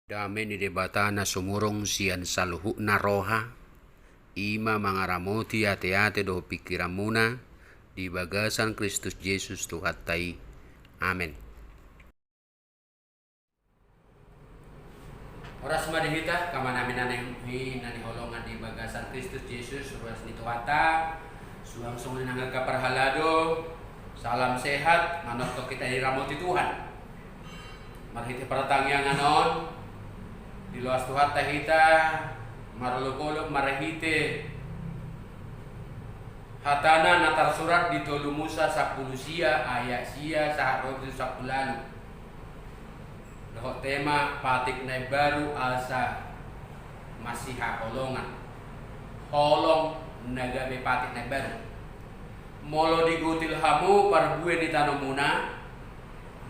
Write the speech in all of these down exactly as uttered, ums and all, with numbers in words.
Dame ni Debata na sumurung sian saluhutna roha, i ma mangaramoti ateate dohot pingkiranmuna di bagasan Kristus Jesus Tuhanta i. Amen. Horas ma di hita, angka amanami na hinaholongan di bagasan Kristus Jesus, ruas ni Tuhanta, suang songon i nang angka parhalado, salam sehat, manongtong hita diramoti Tuhan. Marhite partangiangan on, diloas Tuhanta hita, marolopolop marhite hatana na tarsurat di tolu Musa sampulu sia ayat sia sahat ro tu sampulu ualu. Dohot tema patik na imbaru asa masihaholongan. Holong na gabe patik na imbaru. Molo digotil hamu parbue ni tanomuna,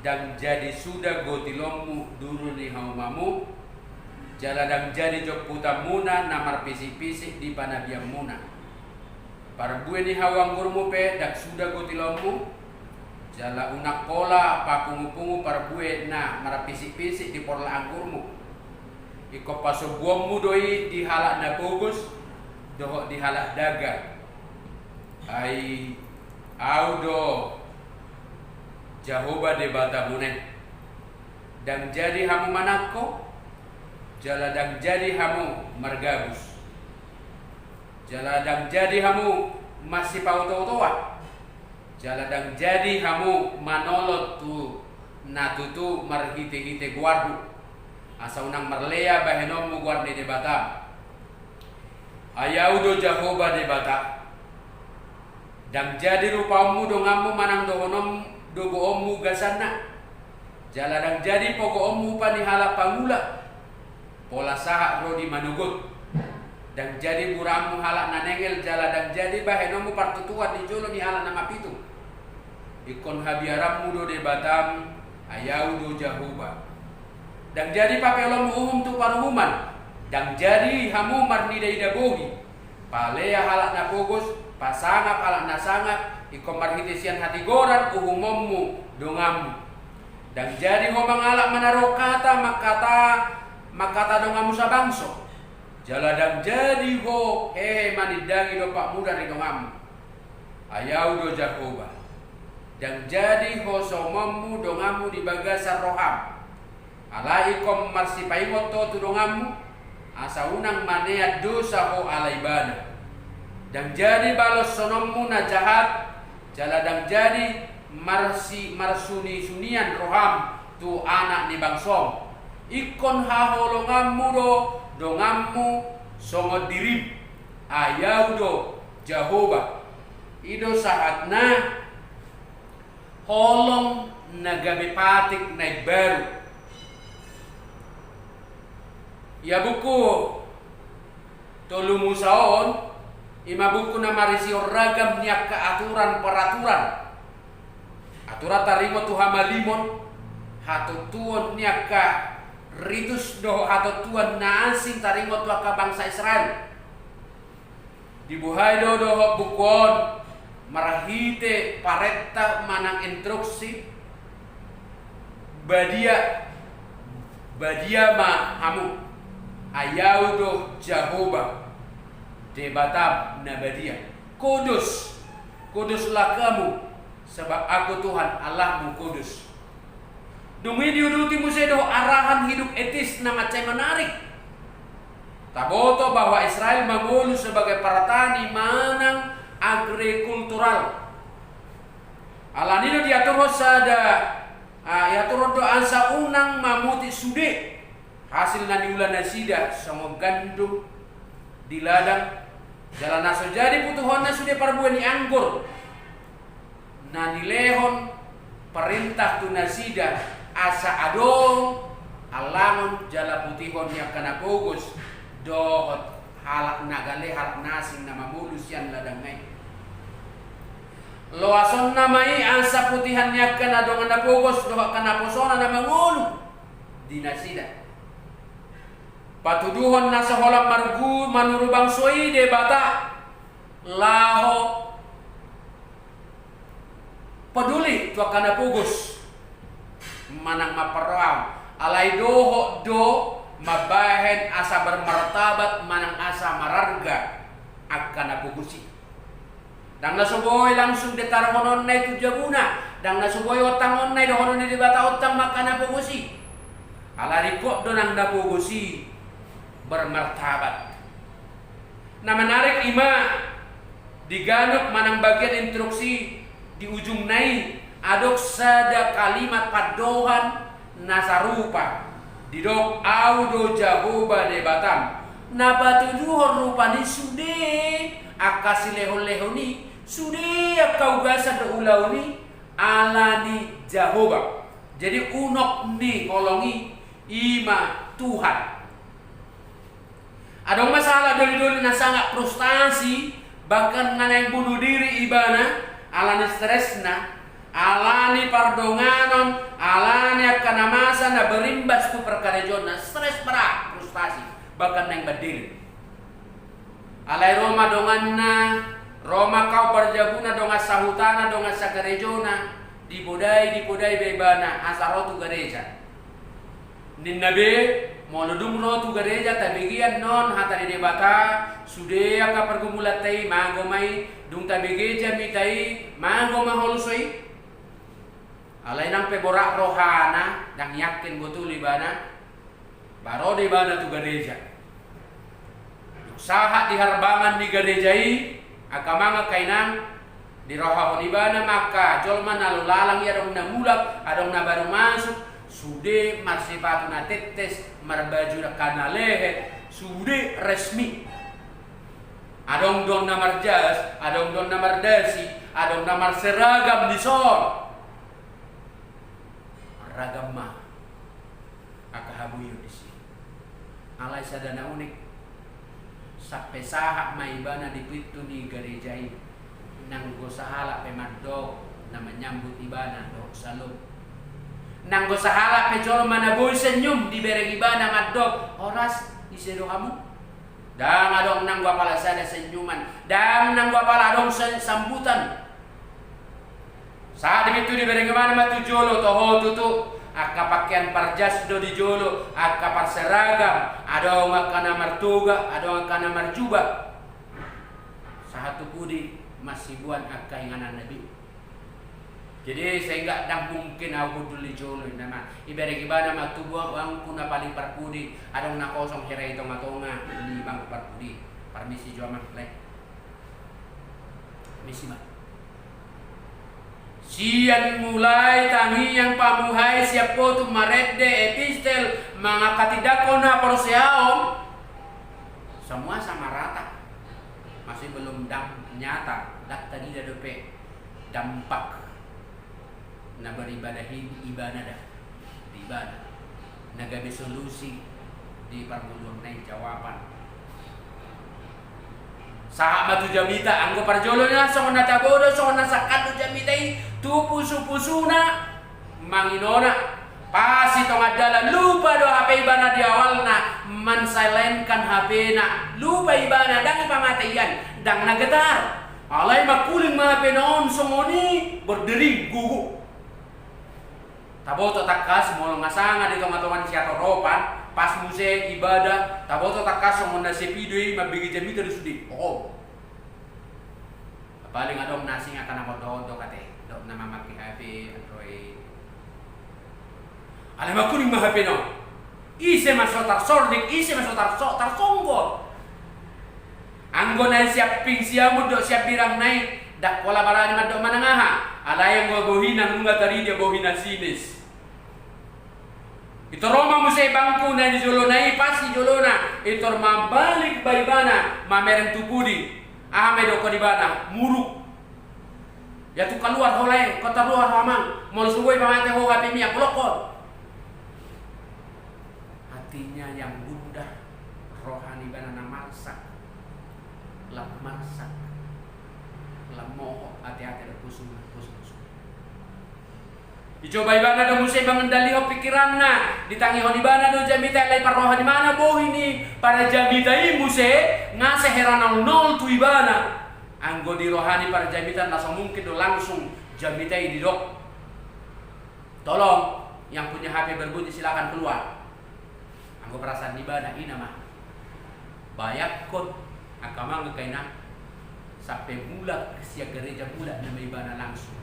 ndang jadi suda gotilonmu duru ni haumamu, jala ndang jadi jomputanmuna na marpisikpisik di panabianmuna. Parbue ni hau anggurmu pe ndang suda gotilonmu, jala unang pola papungupungu parbue na marpisikpisik di porlak anggurmu. Ingkon pasombuonmu do i di halak na pogos dohot di halak dagang. Ai Ahu do Jahowa Debatamuna i. Ndang jadi hamu manangko, jala ndang jadi hamu margabus. Jala ndang jadi hamu masipaotootoan, jala ndang jadi hamu manolon tu na tutu marhitehite goarhu, asa unang marlea bahenonmu goar ni Debatam. Ai Ahu do Jahowa Debata. Ndang jadi rupaonmu donganmu manang dohonon doboonmu gasanna. Jala ndang jadi pogoonmu upa ni halak pangula, pola sahat ro di manogot. Ndang jadi buraanmu halak na nengel, jala ndang jadi bahenonmu partutuan di jolo ni halak na mapitung. Ingkon habiaranmu do Debatam, ai Ahu do Jahowa. Ndang jadi papeolonmu uhum tu paruhuman, ndang jadi hamu marnidaida bohi. Palea halak na pogos, pasangap halak na sangap, ingkon marhite sian hatigoran uhumonmu donganmu. Ndang jadi ho mangalap manaruhon hata mangkata, mangkata donganmu sabangso. Jala ndang jadi ho hehe manindangi dompak mudar di donganmu. Ai Ahu do Jahowa. Ndang jadi ho somonmu donganmu di bagasan roham. Alai ingkon marsipaingot ho tu donganmu, asa unang manean dosa ho ala ibana. Ndang jadi baloshononmu na jahat, jala ndang jadi marsi-, marsunisunian roham tu anak ni bangsom. Ingkon haholonganmu do donganmu songon dirim. Ai Ahu do Jahowa. I do sahatna holong na gabe patik na imbaru. Ia buku tolu Musa on, i ma buku na marisihon ragam ni angka aturan peraturan. Aturan taringot tu hamalimon, hatontuon ni angka ritus dohot hatontuan na asing taringot tu angka bangsa Israel. Dibuhai do dohot buku on marhite parenta manang instruksi, badia, badia ma hamu, ai Ahu do Jahowa, Debatam na badia. Kudus, kuduslah kamu, sebab Aku Tuhan Allahmu kudus. Dung i diuduti muse do arahan hidup etis na mansai manarik. Taboto bahwa Israel mangolu sebagai partani manang agrikultural. Alani do diaturhon sada, ah, diaturhon do asa unang mamutik sude hasil na niula nasida songon gandum di ladang, jala na so jadi putuhonna sude parbue ni anggur. Na nilehon parenta tu nasida asa adong allangon jala putihon ni angka na pogos dohot halak na gale, halak na asing na mamolus sian ladangna i. Loasonna ma i asa putihan ni angka na dongan na pogos dohot angka naposona na mangolu di nasida. Patuduhon na so holan margu-, manuru bangso i Debata laho peduli tu angka na pogos manang mamparrohahon. Alai dohot do Mambahen asa bermartabat manang asa mararga angka na pogos i. Ndang na so boi langsung ditaruhononna i tu jabuna, ndang na so boi ontangonna i dohonon ni Debata ontang ma angka na pogos i. Ala ringkot do nang na pogos i bermartabat. Na menarik i ma di ganup manang bagian instruksi di ujungna i, adong sada kalimat pandohan na sarupa. Didok, Ahu do Jahowa Debatam, na patuduhon rupani sude angka silehonlehon i, sude angka ugasan dohot ulaon i, ala ni Jahowa. Jadi unok ni holong i, i ma Tuhan. Adong ma sahalak dolidoli na sangat frustasi, bahkan na naeng bunuh diri ibana, ala ni stresna, ala ni pardonganon, ala ni angka na masa na berimbas tu parkarejoanna, stres berat, frustasi, bahkan naeng bandel. Alai ro ma donganna, ro ma angka parjabuna, dongan sahutana, dongan sakarejona, dipodai, dipodai be ibana, asa ro tu gareja. Ninna be, molo dung ro tu gareja, tabege annon hata ni Debata, sude angka pargumulanta i, mago ma i, dung tabege jamita i, mago ma holso i. Alai nang pe borat rohana, ndang yakin botul ibana, ba ro do ibana tu gareja. Dung sahat di harbangan ni gareja i, angka amang angka inang, dirohahon ibana ma angka jolma na lolalang i, adong na mulak, adong na baru masuk, sude marsipatu na tettes, marbaju angka na lehet, sude resmi. Adong do na marjas, adong do na mardasi, adong na marseragam dison. Ragam ma angka habuion disi. Alai sada na unik, sampe sahat ma ibana di pintu ni gareja i, nanggo sahalak pe mandok na manyambut ibana dohot salom. Nanggo sahalak pe jolma na boi senyum dibereng ibana mandok, "Horas, ise do hamu?" Ndang adong nanggo apala sada senyuman, ndang nanggo apala adong se-, sambutan. Sahat di pintu dibereng ibana ma tu jolo, toho tutu, angka pakean parjas do di jolo, angka parseragam, adong angka na martoga, adong angka na marjuba. Sahat tu pudi masibuan angka ingananna be. Jadi sehingga ndang mungkin ahu hundul di jolo, inna ma. Ibereng ibana ma tu bangku na paling parpudi, adong na kosong hira i tonga-tonga, i bangku parpudi. Parmisi jo amang, le. Misi ma. Sian mulai tangiang, pamuhai, sian potu, marende, epistel, mangkatindangkon haporseaon, semua sama rata. Masih belum dam-, nyata, ndang tarida dope dampak na beribadah i di ibana da, di ibana. Na gabe solusi di parngoluonna i, jawaban. Sahat ma tu jamita, anggo parjolo na songon na tabo do, songon na sangkan do jamita i tu pusu-pusuna, manginona. Pas di tonga dalan, lupa do hape ibana di awalna mansilenkan hapena. Lupa ibana, ndang ipamateian, ndang na getar. Alai mangkuling ma hapena on songon i, berdering, gogo. Taboto tangkas molo nga sanga di tonga-tonga ni siatoropan, pas muse ibadah, taboto tangkas songon na sepi do i, mambege jamita do sude. Oh. Paling adong na asing angka na mondok-ondok ate, dok na mamake hape, android. Alai mangkuling ma hapena on. Ise ma so tarsordik, ise ma so tarso-, tarsonggot. Anggo na sian ping siamun dohot sian birangna i, ndang pola barani mandok manang aha. Alai anggo bohina nunga tarida bohina sinis. Itor ro ma muse bangku na di jolona i, pas di jolona, itor mambalik ba ibana, mamereng tu pudi. Aha ma idokkon ibana, muruk. Ya tu kaluar ho lae, kota luar ho amang, molo so boi pamate ho hapemi, apolokkon. Hatinya yang gundah, roha ni ibana na marsak, lam marsak, lam mohop ate-ate dohot pusuk, pusuk-pusuk. Dicoba ibana do muse mangendalihon pikiranna, ditangihon ibana do jamita i, alai parroha ni ibana bohi ni parjamita i muse, nga sehera na nol tu ibana. Anggo di roha ni parjamita na so mungkin do langsung jamita i didok, "Tolong, yang punya H P berbunyi silakan keluar." Anggo perasaan ni ibana i nama, bayangkon angka amang, angka inang, sampe mulak sian gareja, mulak nama ibana langsung,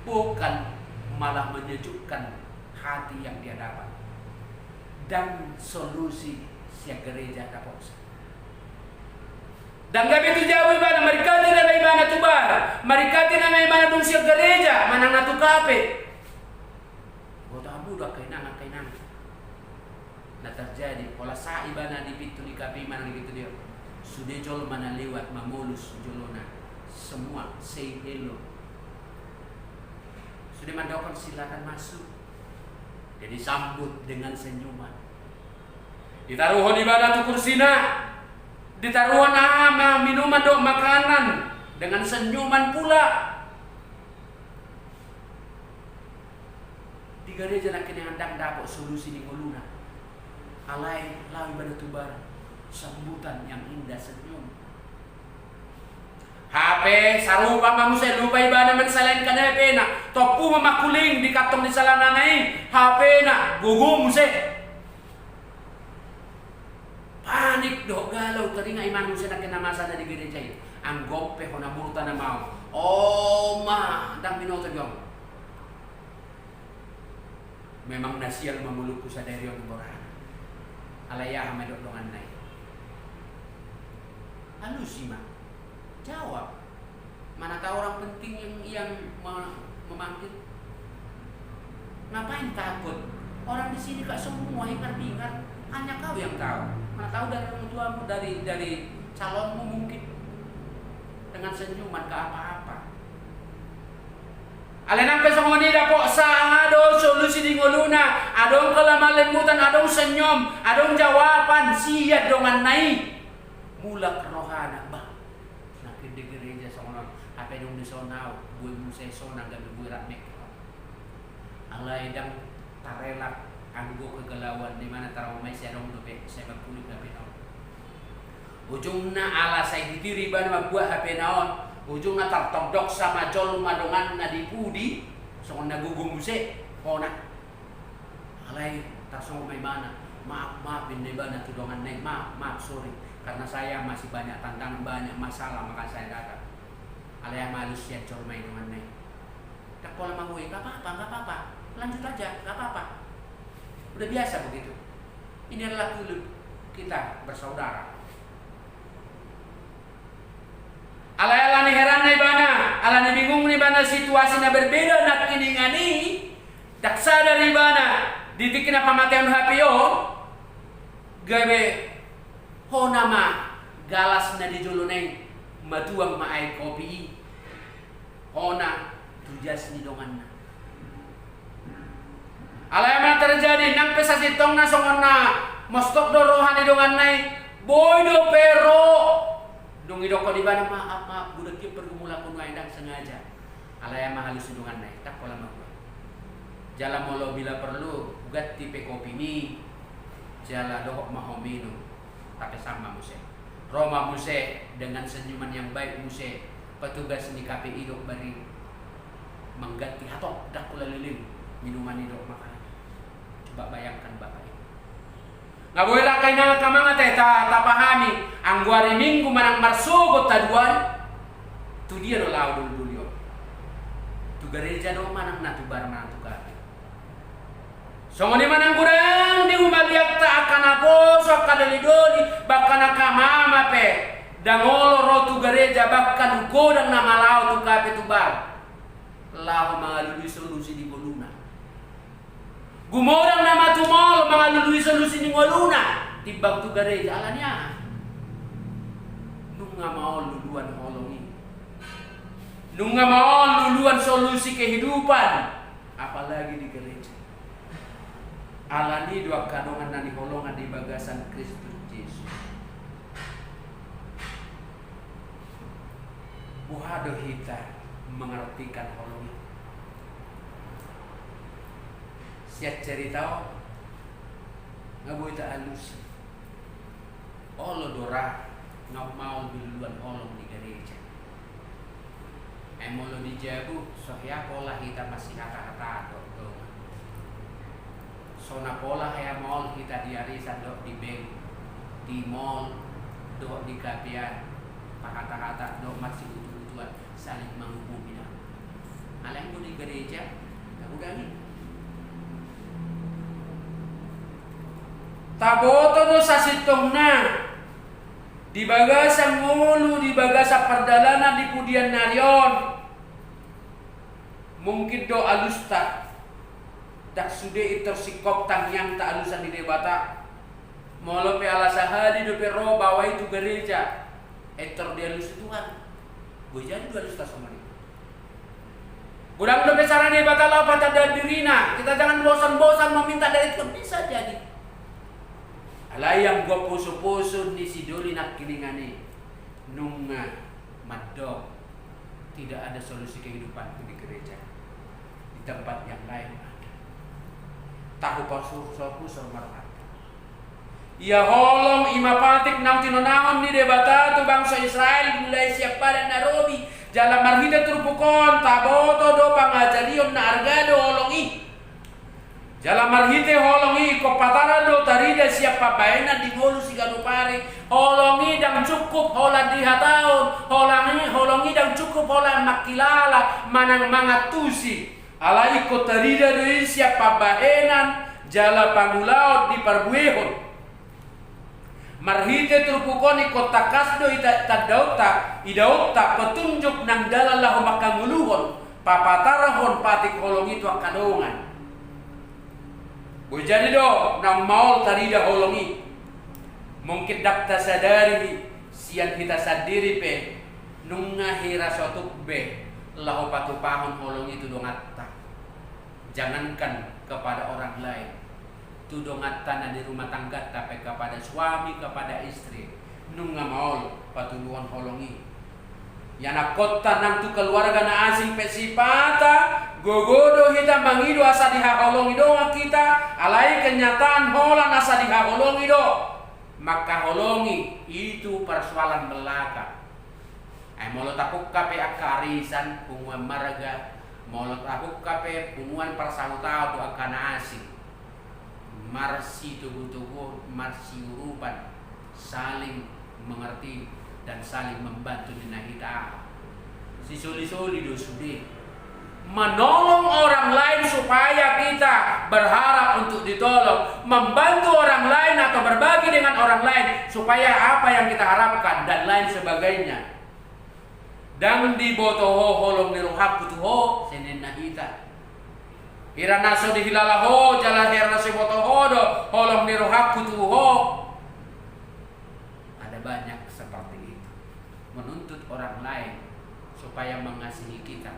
bukan malah menyejukkan hati yang dia dapat. Ndang solusi sian gareja dapotsa. Ndang gabe tu jabu ibana, maringkati nama ibana tu bar, maringkati nama ibana dung sian gareja manang na tu kafe. Boto hamu do angka inang, angka inang, na terjadi, pola sahat ibana di pintu ni kafe manang di pintu dia, sude jolma na lewat mamolus jolona, semua say hello. Sude mandokhon silakan masuk. Jadi sambut dengan senyuman. Ditaruhon ibana tu kursina, ditaruhon aha ma, minuman dohot makanan, dengan senyuman pula. Di gareja nangkiningan ndang dapot solusi ni ngoluna. Alai laho ibana tu bar, sambutan yang indah, senyum. Hape sarupa ma muse, lupa ibana mansalainkan hapena, tompu ma mangkuling di kantong ni salanana i hapena, gogo muse. Panik dohot galau, taringot ibana muse nangkin na masa na di gareja i. Anggo pe hona murta nama au, o ma, ndang binoto di au. Memang na sial ma ngolungku sadari on, borhat. Alai aha ma didok donganna i? Alusi ma. Jawab. Mana tahu orang penting yang, yang me-, memanggil. Ngapain takut? Orang di sini kan semua hingar-bingar. Hanya kau yang tahu. Mana tahu dari orang tuamu, dari, dari calonmu mungkin. Dengan senyuman, gak apa-apa. Alai nang pe songon i, dapotsa adong solusi di ngoluna, adong kalalembutan, adong senyum, adong jawaban sian donganna i. Mulak rohana, bah, nangkin di gareja songon on, hape dung dison au, boi muse sonang gabe boi rap make up. Alai ndang tarelak anggo kegalauan ni ibana, taromai sai adong dope, sai mangkuling hapena on. Ujungna ala sai hitir ibana mambuat hapena on, ujungna tartondoksa ma jolma donganna di pudi, songon na gogo muse hona. Alai tarsongon ma ibana, maaf, maaf, ninna ibana tu donganna i, maaf, maaf, sorry, karena saya masih banyak tantangan, banyak masalah, makanya saya datang. Alai aha ma alus sian jolma i donganna i? Ndang pola mahue, nggak apa-apa, nggak apa-apa. Lanjut aja, nggak apa-apa. Udah biasa begitu. Ini adalah kulit kita bersaudara. Alai ala ni heranna ibana, ala ni bingungna ibana, situasi na berbeda nangkiningan i, ndang sadar ibana, di tingki na pamatehon hape on, gabe hona ma galas na di jolona i, matuang ma aek kopi i hona tu jas ni donganna. Alai aha ma terjadi, nang pe sasintongna songon na mostok do roha ni donganna i, boi dope ro. Dung didokkon ibana, maaf, maaf, budak i pergumulanku nuaeng, ndang sengaja. Alai aha ma alus ni donganna i? Ndang pola mahue. Jala molo bila perlu, huganti pe kopimi, jala dohot ma ho minum. Tapi sama muse. Ro ma muse dengan senyuman yang baik muse petugas ni kafe i dohot bar i mangganti, hatop, ndang pola leleng minuman i dohot makanan. Coba bayangkan bapak ibu. Nga boi, angka inang, angka amang, ate, ta, tapahami, anggo ari Minggu manang marsogot haduan, tu dia do laho doli-doli on? Tu gareja do manang na tu bar manang tu kafe? Songon i ma nang godang di humaliangta, angka naposo, angka doli-doli, bahkan angka mama pe, ndang olo ro tu gareja, bahkan godang nama laho tu kafe, tu bar, laho mangalului solusi di ngoluna. Gumodang nama tumolo mangalului solusi ni ngoluna timbang tu gareja. Ala ni aha? Nunga maol luluan holong i. Nunga maol luluan solusi kehidupan, apalagi di gareja. Ala ni i do angka dongan na hinaholongan di bagasan Kristus Jesus. Boha do hita mengartikan holong i? Sian cerita on nga boi taalusi. Olo do ra, nga maol do luluan holong di gareja. Ai molo di jabu, so hea pola hita masihata-hata do, do. So na pola hea maol hita di arisan dohot di bank, di mall, dohot di kafean, pahata-hata dohot marsihutu-hutuan, saling manghubungi na. Alai anggo di gereja, tagudangi. Taboto do sasintongna di bagasan ngolu, di bagasan pardalanan di pudian ni ari on. Mungkin do alusta, ndang sude pintor singkop tangiangta alusan di Debata. Molo pe ala sahali dope ro baoa i tu gereja, pintor dialusi Tuhan. Boi jadi do alusta songon i. Godang dope cara ni Debata laho patandai dirina. Kita jangan bosan-bosan meminta dari Tuhan. Bisa jadi. Alai anggo poso-poso ni sidoli nangkiningan i, nunga mandok, tidak ada solusi kehidupanku di gereja. Di tempat yang lain ada. Tahu pasur, pasur, pasur marhata. Ia holong i ma patik naung tinonahon ni Debata tu bangso Israel mulai sian Padan na Robi, jala marhite turpuk on taboto do pangajarion na arga do holong i. Jala marhite holong i ingkon patara do tarida sian pambahenan di ngolu siganup ari. Holong i ndang cukup holan dihatahon, holong i, holong i ndang cukup holan mangkilala manang mangantusi. Alai ingkon tarida do i sian pambahenan jala pangulaon di parbuehon. Marhite turpuk on ingkon tangkas do ita-, tandaonta, idaonta, petunjuk nang dalan laho mangkangoluhon, papatarhon patik holong i tu angka dongan. Boi jadi do naung maol tarida holong i. Mungkin ndang tasadari sian hita sandiri pe, nunga hira so tuk be laho patupahon holong i tu donganta. Jangankan kepada orang lain, tu donganta na di rumah tangganta pe, kepada suami, kepada istri, nunga maol patuluhon holong i. Ianakhonta nang tu keluarga na asing pe sipata, gogo do hita mangido asa dihaholongi dongan hita, alai kenyataan holan asa dihaholongi do. Mangkaholongi itu persoalan belaka. Ai molo tapungka pe angka arisan, punguan marga, molo tapungka pe punguan parsahutaon tu angka na asing, marsitogu-toguon, marsiurupan, saling mengerti dan saling membantu ninna hita. Sisoli-soli do sude. Menolong orang lain supaya kita berharap untuk ditolong, membantu orang lain atau berbagi dengan orang lain supaya apa yang kita harapkan dan lain sebagainya. Ndang diboto ho holong ni rohangku tu ho, ninna hita. Hira na so dihilala ho, jala hira na so diboto ho do holong ni rohangku tu ho. Ada banyak seperti itu. Menuntut orang lain supaya mengasihi kita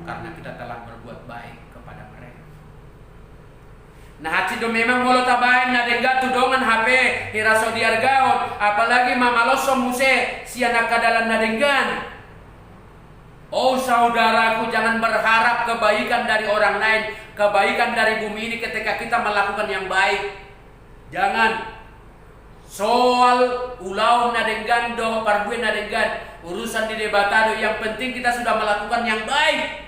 karena kita telah berbuat baik kepada mereka. Na hansit do memang molo tabaen na denggan tu dongan hape hira so diargahon, apalagi mamaloshon muse sian angka dalan na denggan. Oh saudaraku, jangan berharap kebaikan dari orang lain, kebaikan dari bumi ini ketika kita melakukan yang baik. Jangan. Soal ulaon na denggan dohot parbue na denggan, urusan ni Debata do, yang penting kita sudah melakukan yang baik.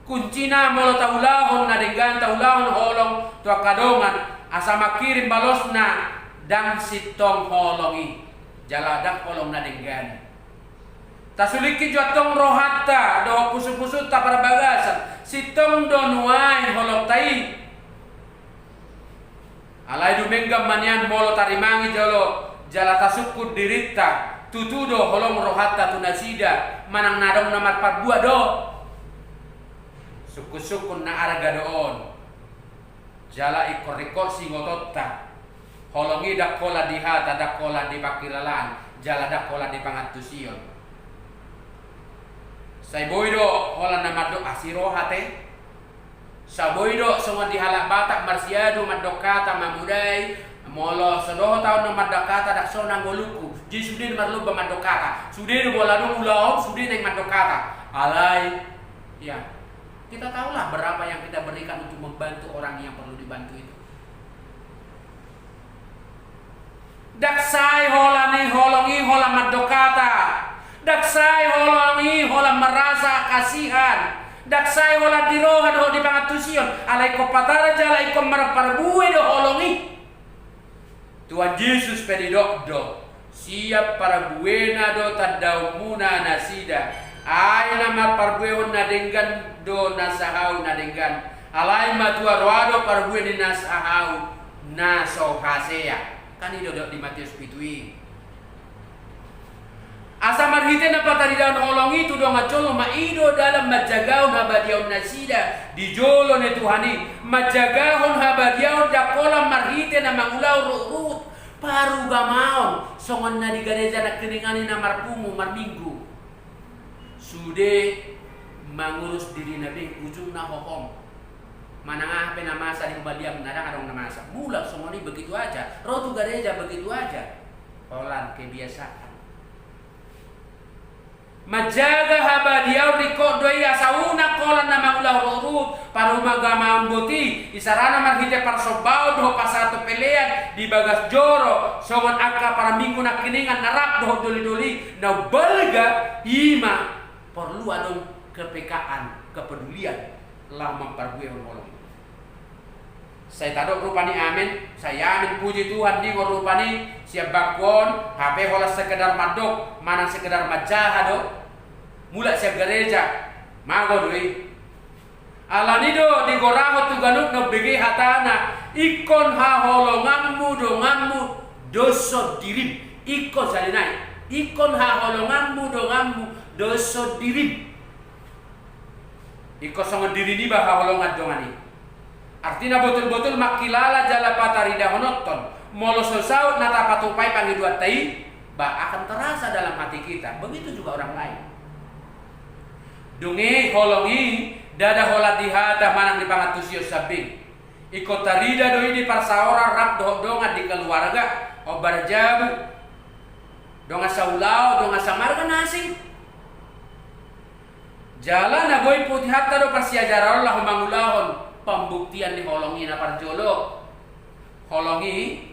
Kuncina molo taulahon na denggan, taulahon holong tu angka dongan, asa mangkirim balosna, ndang sintong holong i, jala ndang holong na denggan i. Tasulingkon jo antong rohanta dohot pusu-pusunta parbagasan, sintong do nuaeng holongta i. Alai dumenggan ma nian molo tarimangi jolo jala tasungkun dirinta, tutu do holong rohanta tu nasida manang na adong na marparbue do. Sungkun-sungkun na arga do on. Jala ingkon ringkot singotonta. Holong i ndang holan di hata, ndang holan di pangkilalaan, jala ndang holan di pangantusion. Sai boi do holan na mandok asi roha te. Sai boi do songon di halak Batak marsiadu mandok hata mamodai, molo so dohot ahu na mandok hata ndang sonang ngolungku, jadi sude do marlomba mandok hata, sude do molo adong ulaon sude naeng mandok hata. Alai, ya, kita tahulah berapa yang kita berikan untuk membantu orang yang perlu dibantu itu. Ndang sae holan i holong i holan mandok hata. Ndang sae holong i holan merasa kasihan. Ndang sae holan di roha dohot di pangantusion, alai ingkon patar jala ingkon marparbue do holong i. Tuhan Jesus pe didok do, sian parbuena do tandaonmuna nasida. Ai na marparbuehon na denggan do na sahau na denggan. Alai matua roa do parbue ni na sahau na so hasea. Kan i do didok di Matius pitu i. Asa marhite na pataridahon holong i tu dongan jolma, i do dalan manjagahon habadiaon nasida di jolo ni Tuhan i. Manjagahon habadiaon ndang holan marhite na mangulahon ruhut-ruhut parugamaon songon na di gareja nangkiningan i na marpungu marminggu. Sude mangurus dirina be ujungna hohom. Manang aha pe na masa di humaliang na ndang adong na masa. Mulak songon i begitu aja. Ro tu gareja begitu aja. Holan kebiasaan. Manjaga habadiaon ringkot do i asa unang holan na mangulahon ruhut-ruhut parugamaon boti, isarana marhite parsombaon dohot pasahathon pelean di bagas joro songon angka paraminggu nangkiningan na rap dohot doli-doli na umbalga, i ma porlu adong kepekaan, kepedulian. Laho mamparbuehon holong i. Sai tadok rupani amen, sai amen puji Tuhan diingot rupani sian bangku on, hape holan sekedar mandok manang sekedar manjaha do. Mulak sian gareja mago do i. Alani do digorahon tu ganup na umbege hatana, ingkon haholonganmu donganmu doshon dirim. Ingkon sahali nai, ingkon haholonganmu donganmu doshon dirim. Ingkon songon diri niba haholongan dongan i. Artina botul-botul mangkilala jala pataridahononton. Molo so saut na tapatupa i pangidoanta i, ba akan terasa dalam hati kita. Begitu juga orang lain. Dung i holong i ndada holan di hata manang di pangantusion sambing. Ingkon tarida do i di parsaoran rap dohot dongan di keluarga, ombar jabu, dongan saulaon, dongan samarga na asing. Jala na boi putihanta do parsiajaran on laho mangulahon pambuktian ni holong i na parjolo. Holong i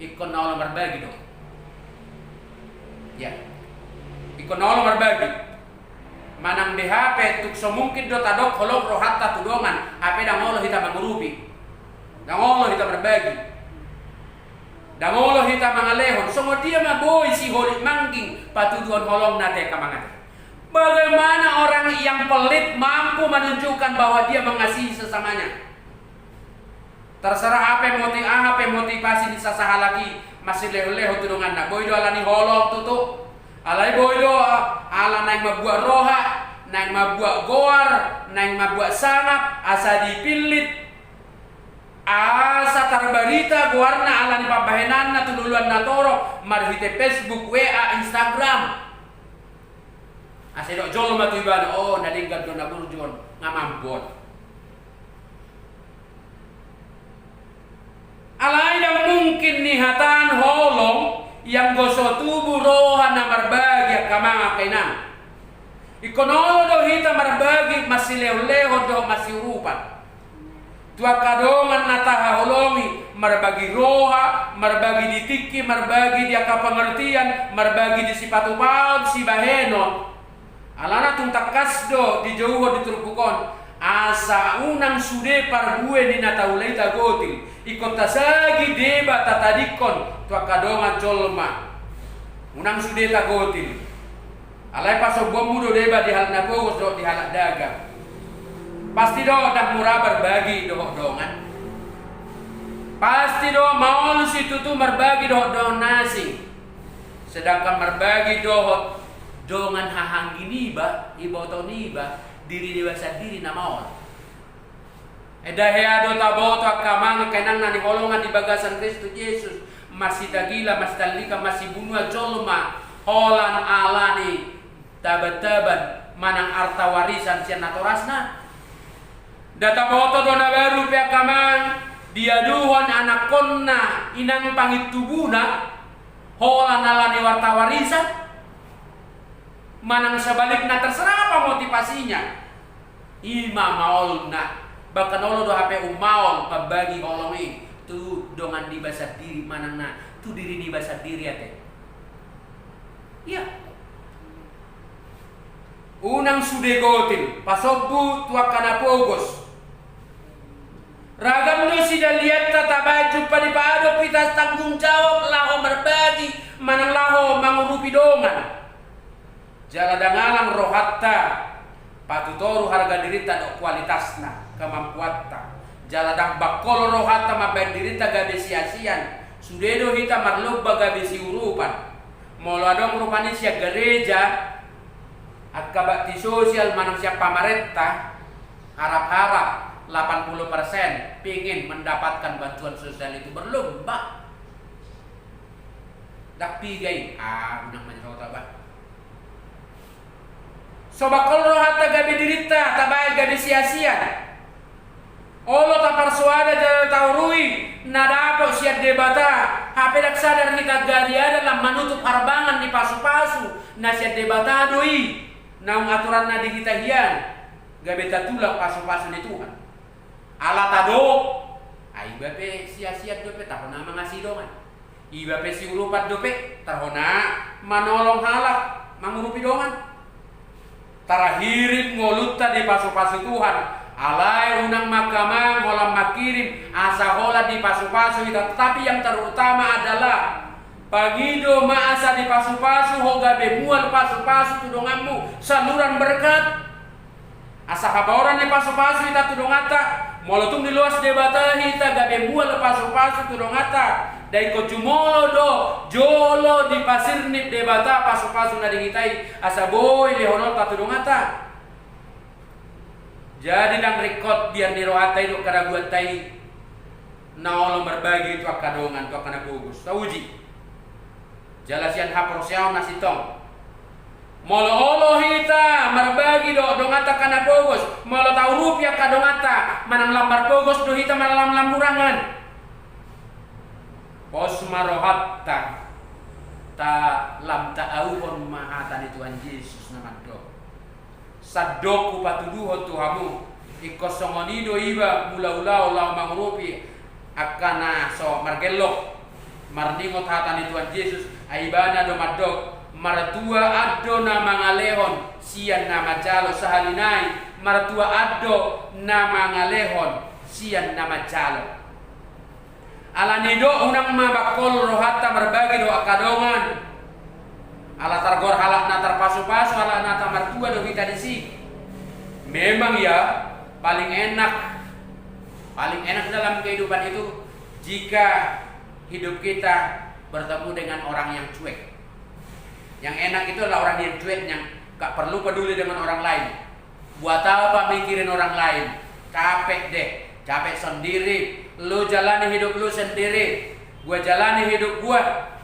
ingkon na olo marbagi do. Ya. Ingkon na olo marbagi. Manang be hape tung so mungkin do tadok holong rohanta tu dongan, hape ndang olo hita mangurupi. Ndang olo hita marbagi. Ndang olo hita mangalehon. Songon dia ma boi si holit mangging patuduhon holongna, ate, angka amang, ate? Bagaimana orang yang pelit mampu menunjukkan bahwa dia mengasihi sesamanya? Terserah aha pe moti-, aha pe motivasi ni sasahalak i, masilehon-lehon tu donganna. Boi do ala ni holong tutu. Alai boi do, ah, ala naeng mambuat roha, naeng mambuat goar, naeng mambuat sangap, asa dipillit, asa tarbarita goarna ala ni pambahenanna tu loloan na torop, marhite Facebook, W A, Instagram. Asa didok jolma tu ibana, oh, na denggan do na burju on, nga mamboan. Alai ndang mungkin nihataan holong ianggo so tubu roha na marbagi, angka amang, angka inang. Ingkon olo do hita marbagi, masilehon-lehon dohot masiurupan. Tu angka dongan na tahaholongi, marbagi roha, marbagi di tingki, marbagi di angka pengertian, marbagi di sipatupaon, sibahenon. Alana tung tangkas do dijouhon di turpuk on, asa unang sude parbue ni na taula i tagotil. Ingkon tasagi deba tatadingkon tu angka dongan jolma. Unang sude tagotil. Alai pasombuonmu do deba di halak na pogos dohot di halak dagang. Pasti do ndang mura marbagi dohot dongan. Pasti do maol situtu marbagi dohot dongan na asing. Sedangkan marbagi dohot dongan hahaanggi niba, iboto niba, diri niba sandiri na maol. Eda hea do taboto, angka amang, angka inang na hinaholongan di bagasan Kristus Jesus, masitagila, masitallika, masibunuan jolma holan ala ni taban-taban manang arta warisan sian natorasna. Nda taboto do na baru pe, angka amang, diaduhon anakkonna inang pangintubuna holan ala ni arta warisan? Manang sebalikna, terserah apa motivasinya. I ma maolna. Bahkan olo do hape ummaol mambagi holong i tu dongan niba sandiri manang na tu diri niba sandiri, ate. Iya. Unang sude gotil, pasombu tu angka na pogos. Ragam do sidalianta tabaen jumpa ni paadop hita tanggung jawab laho marbagi manang laho mangurupi dongan. Jala ndang alang rohanta patutoru harga dirinta dohot kualitasna, kemampuanta. Jala ndang bangkol rohanta mambaen dirinta gabe siasian. Sude do hita marlomba gabe siurupan. Molo adong rupani sian gareja, angka bakti sosial manang sian pamarenta, harap-harap delapan puluh persen pingin mendapatkan bantuan sosial itu, berlomba. Ndang piga i, ah, unang manjota bah. So bangkol rohanta gabe dirinta tabaen gabe siasian. Olo taparsoada jala taurui na dapot sian Debata, hape ndang sadar hita gariada lam manutup harbangan ni pasupasu na sian Debata do i. Naung aturanna di hita hian, gabe tatulak pasupasu ni Tuhan. Ala tadok, ai iba pe siasian dope, tarhona mangasihi dongan. Iba pe siurupan dope, tarhona manolong halak, mangurupi dongan. Tarhirim ngolunta dipasupasu Tuhan. Alai unang mangkamang holan mangkirim asa holan dipasupasu hita, tetapi yang terutama adalah pangido ma asa dipasupasu ho gabe mual pasupasu tu donganmu, saluran berkat. Asa habaoran ni pasupasu hita tu donganta. Molo tung diloas Debata hita gabe mual pasupasu tu donganta, dang ingkon jumolo do jolo dipasirnip Debata pasupasu na di hita i asa boi lehononta tu donganta. Jadi ndang ringkot biar ni rohanta i dohot karaguanta i na olo marbagi tu angka dongan, tu angka na pogos. Tauji. Jala sian haporseaon na sintong. Molo olo hita marbagi dohot donganta angka na pogos, molo taurupi angka donganta, manang lam marpogos do hita manang lam, lam hurangan, pos ma rohanta, ta lam taauhon ma hata ni Tuhan Jesus na mandok. Sandok hupatuduhon tu hamu, ingkon songon i do iba mulaulaon laho mangurupi angka na so margellok. Marningot hata ni Tuhan Jesus, ai ibana do mandok, martuaan do na mangalehon sian na manjalo, sahali nai martuaan do na mangalehon sian na manjalo. Alani do unang ma bangkol rohanta marbagi dohot angka dongan. Ala targoar halak na tarpasupasu, halak na tamartua do hita disi. Memang ya, paling enak, paling enak dalam kehidupan itu jika hidup kita bertemu dengan orang yang cuek. Yang enak itu adalah orang yang cuek, yang gak perlu peduli dengan orang lain. Buat apa mikirin orang lain? Capek deh, capek sendiri. Lu jalani hidup lu sendiri, gua jalani hidup gua.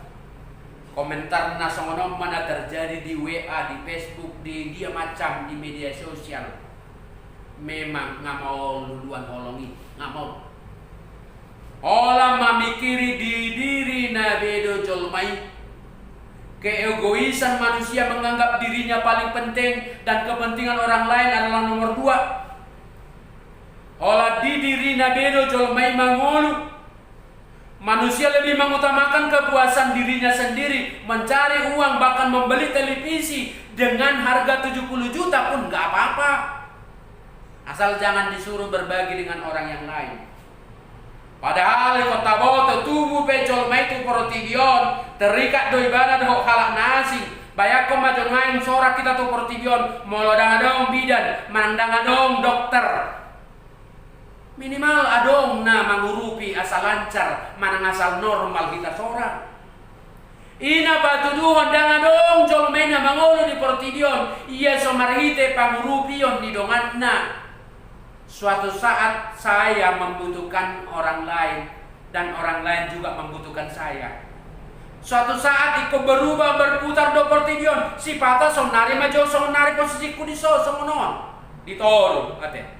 Komentar na songon on ma na terjadi di W A, di Facebook, di dia macam, di media sosial. Memang nga maol luluan holong i, nga maol. Holan mamikiri di diri na be do jolma i. Keegoisan manusia menganggap dirinya paling penting dan kepentingan orang lain adalah nomor dua. Holan di diri na be do jolma i mangolu. Manusia lebih mengutamakan kepuasan dirinya sendiri, mencari uang, bahkan membeli televisi dengan harga tujuh puluh juta pun nggak apa-apa. Asal jangan disuruh berbagi dengan orang yang lain. Padahal ingkon taboto, tubu pe jolma i tu portibi on, terikat do ibana dohot halak na asing. Bayangkon ma jo, naeng sorak hita tu portibi on, molo ndang adong bidan manang ndang adong dokter, minimal adong na mangurupi asa lancar manang asa normal hita sorak. I na patuduhon ndang adong jolma i na mangolu di portibi on ia so marhite pangurupion ni donganna. Suatu saat saya membutuhkan orang lain dan orang lain juga membutuhkan saya. Suatu saat ingkon berubah, berputar do portibi on. Sipata saonnari ma jo saonnari posisingku dison songon on, di toru ate.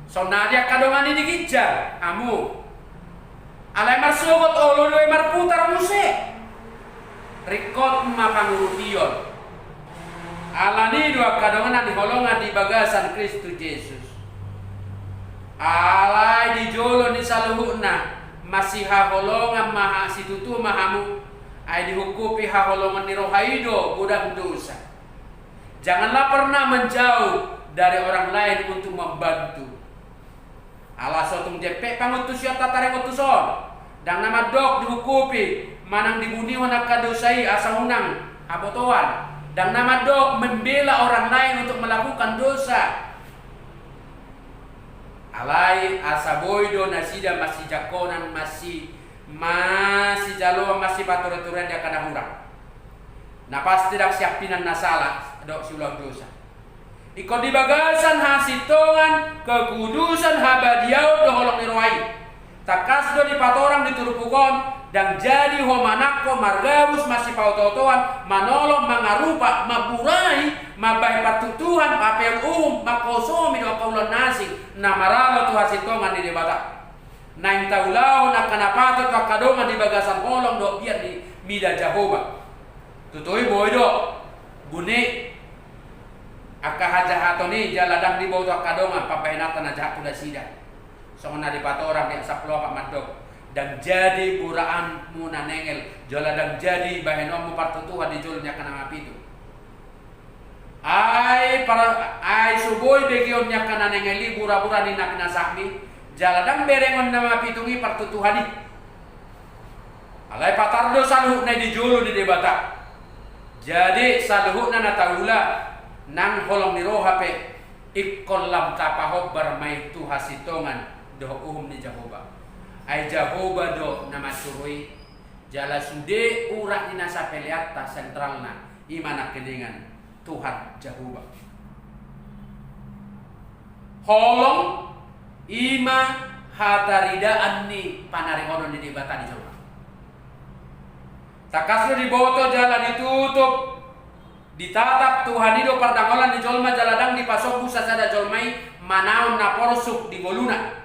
Saonnari angka dongan i di ginjang, hamu. Alai marsogot olo do i marputar muse. Ringkot ma pangurupion. Alani do angka dongan na hinaholongan di bagasan Kristus Jesus, alai di jolo ni saluhutna masihaholongan ma ha-, situtu ma hamu, ai dihungkupi haholongan ni roha i do godang dosa. Janganlah pernah menjauh dari orang lain untuk membantu. Ala so tung jempek panguntusionta taringot tuson, ndang na mandok diungkupi manang dibunihon angka dosa i asa unang habotoan, ndang na mandok membela orang lain untuk melakukan dosa. Alai asa boi do nasida masijangkonan, masi-, masijaloan, masipatureturean di angka na hurang. Na pasti ndang siampinan na sala dohot siulahon dosa. Ingkon di bagasan hasintongan, kekudusan, habadiaon do holong ni roha i. Tangkas do dipatorang di turpuk on, ndang jadi ho manangko, margabus, masipaotootoan, manolong, mangarupa, mamburai, mambahen partutuhan, mapeol uhum, mangkosomi do angka ulaon na asing na maralo tu hasintongan ni Debata. Naeng taulahon angka na patut tu angka dongan di bagasan holong dohot biar ni mida Jahowa. Tutu i boi do, buni angka hajahaton i jala ndang diboto angka dongan pambahenanta na jahat tu nasida. Songon na dipatorang di ayat sampulu opat mandok, ndang jadi buraanmu na nengel, jala ndang jadi bahenonmu partutuhan di jolo ni angka na mapitung. Ai par-, ai so boi begeon ni angka na nengel i burabura ni na pinasahatmi, jala ndang berengon na mapitung i partutuhan i. Alai patar do saluhutna i di jolo ni Debata. Jadi saluhutna na taula nang holong ni roha pe ingkon lam tapahombar ma i tu hasintongan dohot uhum ni Jahowa. Ai Jahowa do na mansuru i, jala sude urat ni nasa peleanta sentralna i ma nangkiningan Tuhan Jahowa. Holong i ma hataridaan ni panaringoton ni Debata di jolma. Tangkas do diboto jala ditutup, ditatap Tuhan i do pardalangon ni jolma jala ndang dipasombu sasada jolma i manaon na porsuk di ngoluna.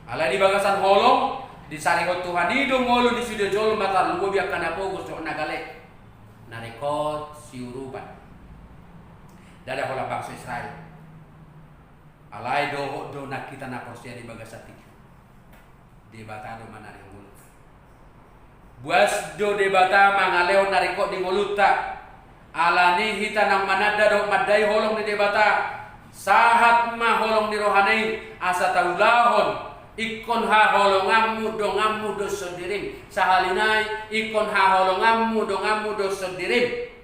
Alai di bagasan holong, disarihon Tuhan i do ngolu ni sude jolma, tarlumobi angka na pogos dohot na gale, na ringkot siurupan. Ndada holan bangso Israel. Alai dohot do nang hita na porsea di bagasan tingki. Debata do manarihon ngolunta. Boas do Debata mangalehon na ringkot di ngolunta. Alani hita naung mananda dohot mandai holong ni Debata, sahat ma holong ni rohana i asa taulahon, ingkon haholonganmu donganmu dohot sondirim. Sahali nai, ingkon haholonganmu donganmu dohot sondirim.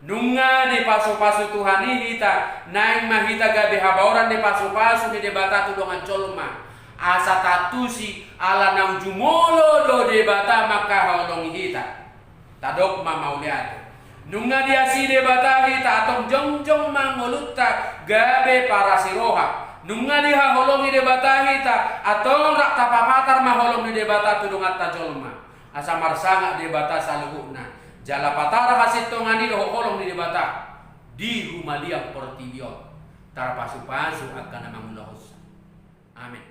Nunga dipasupasu Tuhan i hita, naeng ma hita gabe habaoran ni pasupasu ni Debata tu dongan jolma. Asa taantusi ala naung jumolo do Debata mangkaholongi hita. Tadok ma mauliate. Nunga diasi Debata hita, antong jongjong ma ngolunta gabe parasi roha. Nunga dihaholongi Debata hita, antong rap tapapatar ma holong ni Debata tu donganta jolma. Asa marsangap Debata saluhutna, jala patar hasintongan i dohot holong ni Debata di humaliang portibi on. Tarpasupasu angka na mangulahonsa. Amen.